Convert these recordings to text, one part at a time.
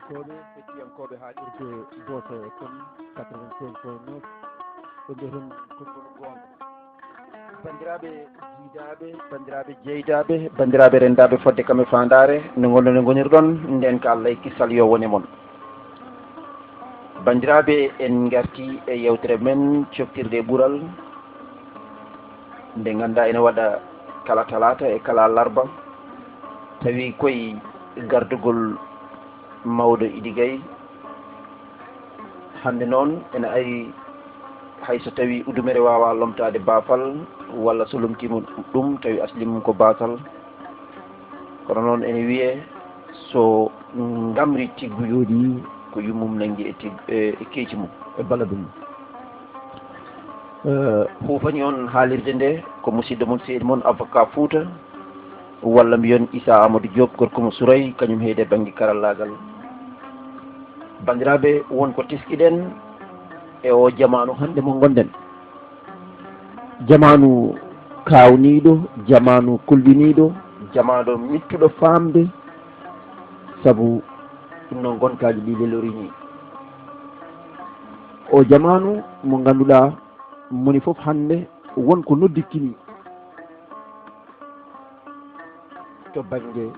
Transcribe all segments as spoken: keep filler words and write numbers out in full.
Heɗiyankooɓe, heɗiyankooɓe haalirde Booto F M quatre-vingt-cinq point neuf, ɓe mbiyeten konngol goonga. Banndiraaɓe jiidaaɓe, banndiraaɓe jeydaaɓe, banndiraaɓe renndaaɓe fodde kam e faandaare, nde ngonɗon e ngonirɗon, ndeen ka Allah e kisal yo won e mon. Banndiraaɓe, en ngartii e yeewtere men coftirde e ɓural, nde ngannduɗaa ene waɗa kala talaata e kala larba, tawi koye gardugol mawɗo Idi Gaye. Hannde noon ene ari, hay so tawii udumere waawaa lomtaade baafal, walla so lomtiima ɗum tawi asli mum ko baasal. Kono noon ene wiyee so ngamri tiggu yooɗi, ko yummum nanngi e tig-, e, e keeci mum, e baladu mum. Eh, huufani on haalirde nde ko musidɗo mon, seydi mon, avocat Fuuta, walla mbiyon Issa Amadou Diop, gorko mo Suray, kañum heedi e bannge karallaagal. Banndiraaɓe, won ko teskiɗen e oo jamaanu hannde mo ngonɗen. Jamaanu kaawniiɗo, jamaanu kulɓiniiɗo, jamaanu mittuɗo faamde, sabu ɗum noon ngonkaaji ɗi lelori nii. Oo jamaanu mo ngannduɗaa moni fof hannde won ko noddittini to bannge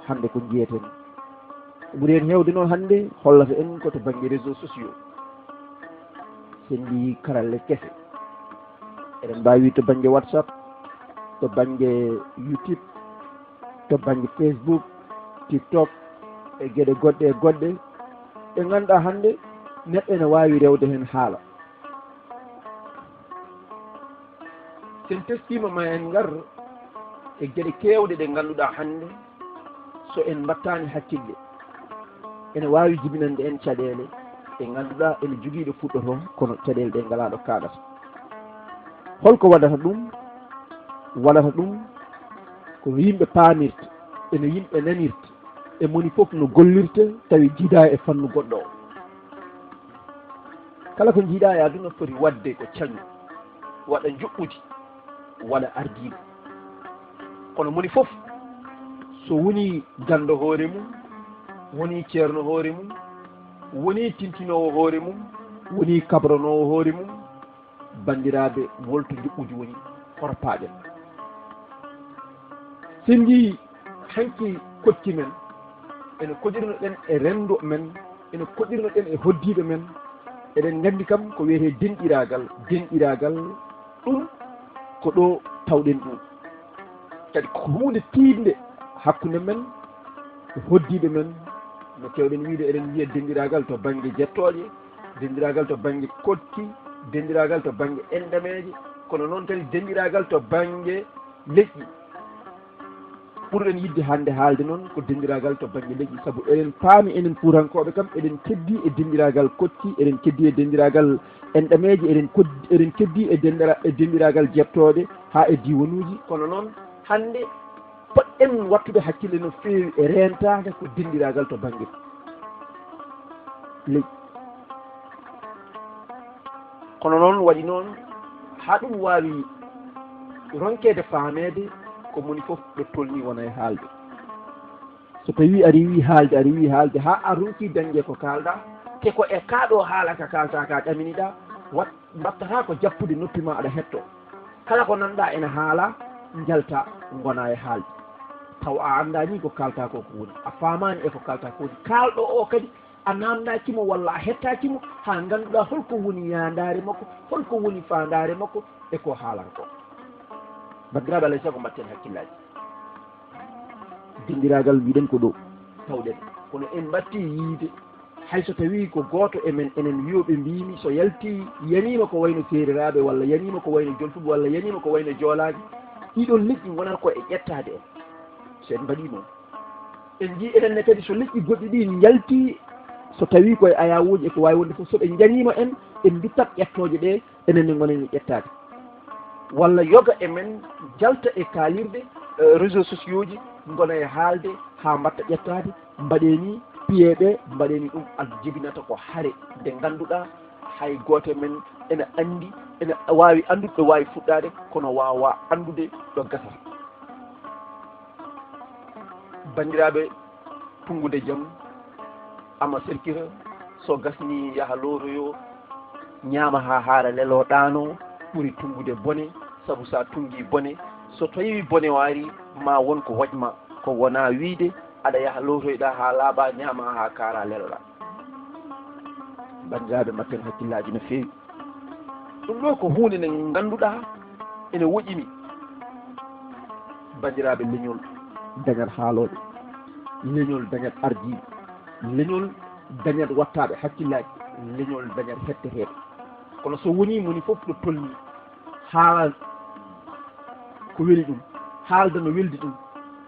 hannde ko njiyeten. Ko ɓuri heen heewde noon hannde hollata en ko to bannge réseaux sociaux. So en njiyii karalle kese, eɗen mbaawi to bannge WhatsApp, to bannge YouTube, to bannge Facebook, TikTok, e geɗe goɗɗe e goɗɗe ɗe ngannduɗaa hannde neɗɗo ene waawi rewde heen haala. So en teskiima, ma en ngar e geɗe keewɗe ɗe ngannduɗaa hannde, so en mbattaani hakkille, ene waawi jibinande en caɗeele ɗe ngannduɗaa ene jogii ɗo fuɗɗotoo, kono caɗeele ɗe ngalaa ɗo kaaɗata. Holko waɗata ɗum? Waɗata ɗum ko no yimɓe paamirta, e no yimɓe nanirta, e moni fof no gollirta, tawi jiidaa e fannu goɗɗo o. Kala ko njiiɗaa e aduna foti waɗde ko cañu, waɗa njuɓɓudi, waɗa ardiiɓe. Kono moni fof, so wonii ganndo hoore mum, wonii ceerno hoore mum, wonii tintinoowo hoore mum, wonii kabranoowo hoore mum, banndiraaɓe, wolto njuɓɓudi woni korpaaɗen. So en njiyii hanki koɗki men, ene koɗirno ɗen e renndo men, ene koɗirno ɗen e hoddiiɓe men, eɗen nganndi kam ko wiyetee denɗiraagal. Denɗiraagal, ɗum ko ɗo tawɗen ɗum. Kadi ko huunde tiiɗnde hakkunde men e hoddiiɓe men, no keewɗen wiyde, eɗen njiya denɗiraagal to bannge jettooje, denɗiraagal to bannge koɗki, denɗiraagal to bannge enɗameeje, kono noon kadi denɗiraagal to bannge leƴƴi. Ɓurɗen yiɗde hannde haalde noon ko denɗiraagal to bannge leƴƴi, sabu eɗen paami enen Fuutankooɓe kam, eɗen keddii e denɗiraagal koɗki, eɗen keddii e denɗiraagal enɗameeje, eɗen kod-, eɗen keddii e denɗira-, e denɗiraagal jettooje haa e diiwanuuji. Kono noon hannde poɗɗen wattude hakkille no feewi e reentaade ko denɗiraagal to bannge leƴƴi. Kono noon waɗi noon haa ɗum waawi ronkeede faameede ko moni fof ɗo tolnii wona e haalde. So tawii a riiwii haalde, a riiwii haalde haa a ronkii dañde ko kaalɗaa, te ko e kaa ɗoo haala ka kaaltaa ka ɗaminiɗaa, wat-, mbaɗtataa ko jappude noppi maa aɗa hettoo. Kala ko nanɗaa ena haalaa, njaltaa, ngonaa e haalde. Taw a anndaa nii ko kaaltaa ko ko woni, a faamaani e ko kaaltaa ko woni. Kaalɗo o kadi a naamndaaki mo walla a hettaaki mo haa ngannduɗaa holko woni yaandaare makko, holko woni faandaare makko e ko haalata ko. Banndiraaɓe, alaa e sago mbatten hakkillaaji. Denɗiraagal mbiɗen ko ɗo tawɗen, kono en mbattii yiide, hay so tawii ko gooto e men enen wiyooɓe mbiimi so yaltii yaniima ko wayno Seereraaɓe walla yaniima ko wayno Jolfuɓe walla yaniima ko wayno Joolaaɓe, ɗiɗon leƴƴi ngonata ko e ƴettaade en. So en mbaɗii noon, en njii enen ne kadi so leƴƴi goɗɗi ɗi njaltii, so tawii ko e ayawooji e ko waawi wonde fof, so ɓe njaniima en, en nduttat ƴettooje ɗe, enen ne ngonen e ƴettaade. Walla yoga e men njalta e kaalirde, eh, réseaux sociaux ji, ngona e haalde haa mbatta ƴettaade, mbaɗee nii, piyee ɓe, mbaɗee nii, ɗum ad-, jibinata ko hare nde ngannduɗaa hay gooto e men ene anndi, ene waawi anndude ɗo waawi fuɗɗaade, kono waawaa anndude ɗo gasata. Banndiraaɓe, tunngude jam, Amma serkira, so gasni yaha lootoyo, ñaama haa haara lelo ɗaano, ɓuri tunngude bone, sabu so a tunngii bone, so tawii bone o ari, ma won ko waɗ ma, ko wonaa wiyde aɗa yaha lootoyɗaa haa laaɓa, ñaama haa kaara leloɗaa. Banndiraaɓe, mbatten hakkillaaji no feewi. Ɗum ɗo ko huunde nde ngannduɗaa ene woƴini. Banndiraaɓe, leñol dañat haalooɓe, leñol dañat ardiiɓe, leñol dañat wattaaɓe hakkillaaji, leñol dañat hetteteeɓe. Kono so wonii moni fof ɗo tolni, haala ko weli ɗum, haalda no weldi ɗum,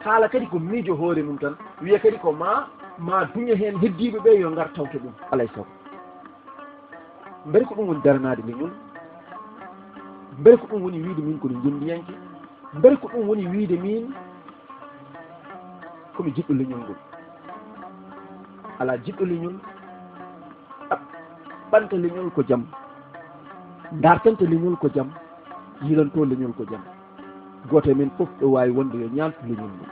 haala kadi ko miijo hoore mum tan, wiya kadi ko ma, ma duña heen heddiiɓe ɓe yo ngar tawta ɗum, alay sago. Mbele ko ɗum woni daranaade leñol? Mbele ko ɗum woni wiyde min ko mi ngenndiyanke? Mbele ko ɗum woni wiyde min ko mi jiɗɗo leñol ngol? Alaa jiɗɗo leñol, ɗaɓɓanta leñol ko jam, ndartanta leñol ko jam, yilanto leñol ko jam. Gooto e men fof ɗo waawi wonde yo ñaantu leñol ngol.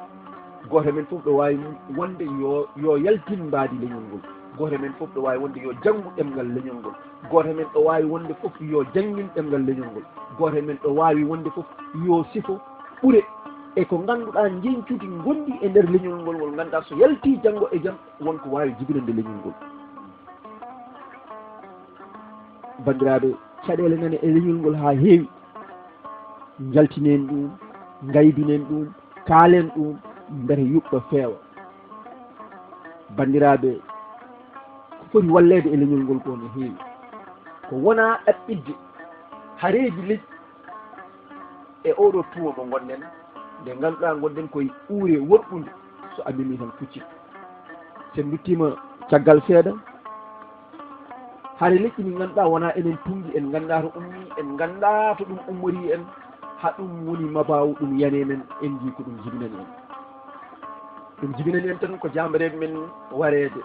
Gooto e men fof ɗo waawi wonde yo, yo yaltin mbaadi leñol ngol. Gooto e men fof ɗo waawi wonde yo janngu ɗemngal leñol ngol. Gooto e men ɗo waawi wonde fof yo janngin ɗemngal leñol ngol. Gooto e men ɗo waawi wonde fof yo sifo ɓure e ko ngannduɗaa njeñcuuji ngonɗi e nder leñol ngol, ngol ngannduɗaa so yaltii janngo e jam won ko waawi jibinande leñol ngol. Banndiraaɓe, caɗeele nana e leñol ngol haa heewi. Njaltinen ɗum, ngaydinen ɗum, kaalen ɗum, mbele yuɓɓa feewa. Banndiraaɓe, ko foti walleede e leñol ngol ko no heewi. Ko wonaa ɗaɓɓitde hareeji leƴƴi e oɗo tuuma mo ngonɗen, nde ngannduɗaa ngonɗen koye uure worɓunde, so a memii tan kuccit. So en nduttiima caggal seeɗa, hare leƴƴi ɗi ngannduɗaa wonaa enen tunngi, en nganndaa to ummii, en nganndaa to ɗum ummorii en, haa ɗum woni mabaawu ɗum yani men, en njii ko ɗum jibinani en. Ɗum jibinani en tan ko jaambareeɓe men wareede,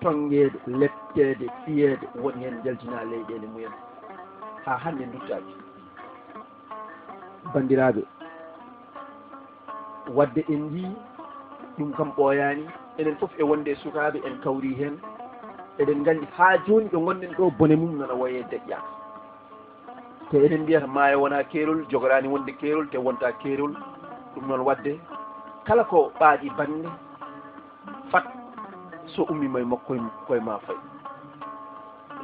tonngeede, lepteede, fiyeede, won heen njaltinaa leyɗeele mumen. Haa hannde nduttaaki. Banndiraaɓe, wadde en njii ɗum kam ɓooyaani, enen fof e wonde e sukaaɓe en kawrii heen. Eɗen nganndi haa jooni ɗo ngonɗen ɗo bone mum nana woyee deƴƴaaka. Te eɗen mbiyata maayo wonaa keerol, jogoraani wonde keerol, te wontaa keerol. Ɗum noon wadde kala ko ɓaaɗi bannde, fat so ummiima e makko koye, koye ma fay.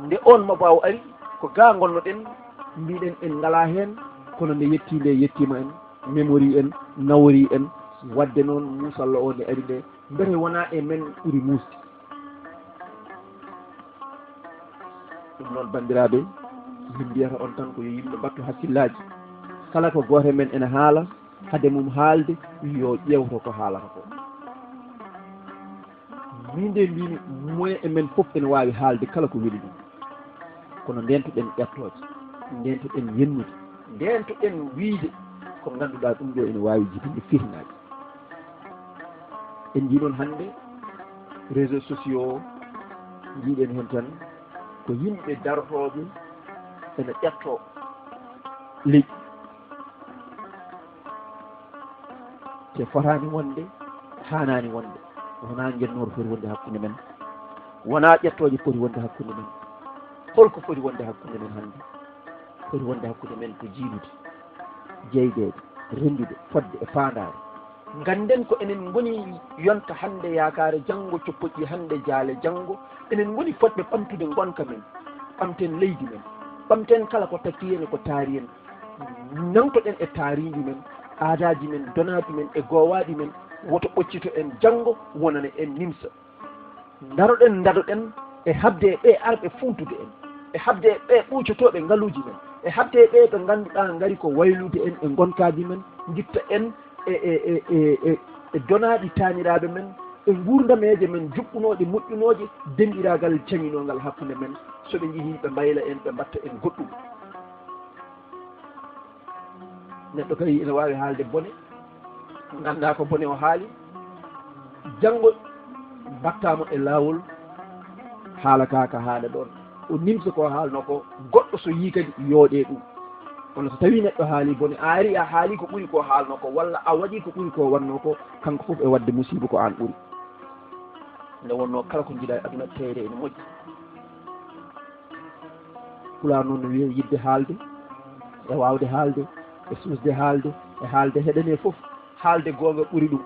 Nde oon mabaawu ari, ko gaa ngonnoɗen, mbiɗen en ngalaa heen, kono nde yettii nde yettiima en, memorii en, naworii en. Wadde noon, muusalla o nde ari nde, mbete wonaa e men ɓuri muusde. Ɗum noon, banndiraaɓe, min mbiyata on tan ko yo yimɓe mbattu hakkillaaji. Kala ko gooto e men ene haala, hade mum haalde, yo ƴeewto ko haalata ko. Min de mbimi, moyen e men fof ene waawi haalde kala ko weli ɗum. Kono ndeentoɗen ƴettooje, ndeentoɗen yennude, ndeentoɗen wiyde ko ngannduɗaa ɗum ɗo ene waawi jibinde fitinaaji. En njii noon hannde réseaux sociaux o, njiiɗen heen tan ko yimɓe darotooɓe ene ƴettoo leƴƴi. Te fotaani wonde, haanaani wonde. Wonaa ngennooru foti wonde hakkunde men. Wonaa ƴettooje poti wonde hakkunde men. Holko foti wonde hakkunde men hannde? Foti wonde hakkunde men ko jiidude, jeydeede, renndude, fotde e faandaare. Ngannden ko enen ngoni yonta hannde yaakaare janngo, coppoƴƴi hannde jaale janngo. Enen ngoni fotɓe ɓamtude ngonka men, ɓamten leydi men, ɓamten kala ko takki en e ko taari en. Nangtoɗen e taariindi men, aadaaji men, donaaɗi men e goowaaɗi men, woto ɓoccito en janngo, wonana en nimsa. Ndaroɗen, ndadoɗen e haɓde e ɓee arɓe fuuntude en, e haɓde e ɓee ɓuucotooɓe ngaluuji men, e haɓde e ɓee ɓe ngannduɗaa ngari ko waylude en e ngonkaaji men, ngitta en e, e, e, e, e, e donaaɗi taaniraaɓe men, e nguurdameeje men juɓɓunooɗe, moƴƴunooje, denɗiraagal cañinoongal hakkunde men. So ɓe njehii, ɓe mbayla en, ɓe mbaɗta en goɗɗum. Neɗɗo kadi ene waawi haalde bone, nganndaa ko bone o haali, janngo mbaɗtaa mo e laawol, haala ka ka haala ɗoon. O nimsa ko haalnoo ko, goɗɗo so yii kadi yooɗee ɗum. Kono so tawii neɗɗo haali bone, a ari a haali ko ɓuri ko haalnoo ko, walla a waɗi ko ɓuri ko waɗnoo ko, kanko fof e waɗde musiiba ko aan ɓuri. Nde wonnoo kala ko njiɗaa e aduna, teeyde ene moƴƴi. Pulaar noon no wiya yiɗde haalde, e waawde haalde, e suusde haalde, e haalde heɗanee fof, haalde goonga ɓuri ɗum.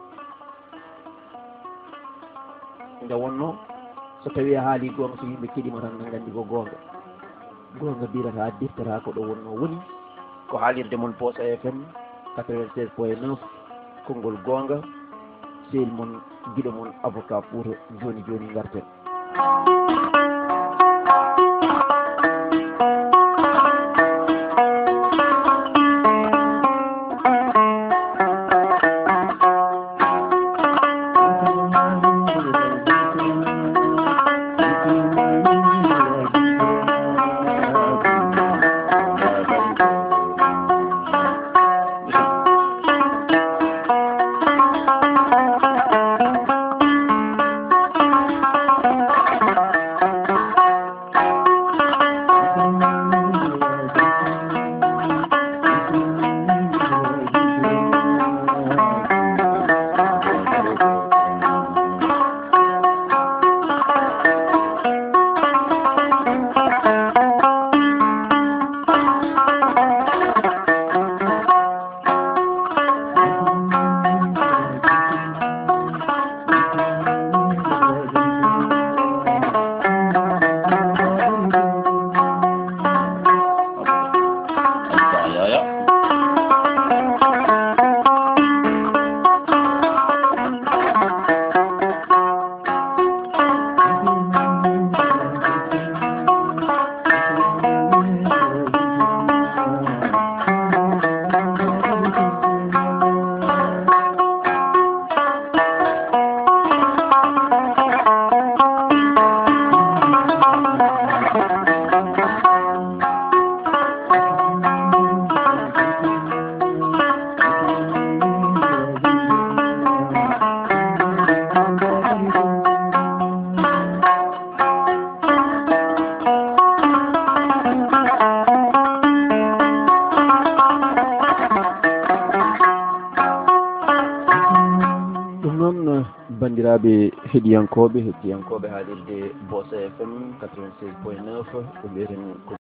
Nde wonnoo, so tawii a haalii goonga, so yimɓe keɗiima tan, na nganndi ko goonga. Goonga mbirataa, diftata ko ɗo wonnoo woni. Ko haalirde mon Boss F M quatre-vingt-seize point neuf, konngol goonga, sehil mon, giɗo mon, avocat Fuuta. Jooni jooni ngarten. Ɗum noon, banndiraaɓe heɗiyankooɓe, heɗiyankooɓe haalirde Boss F M quatre-vingt-seize point neuf, ko mbiyeten ko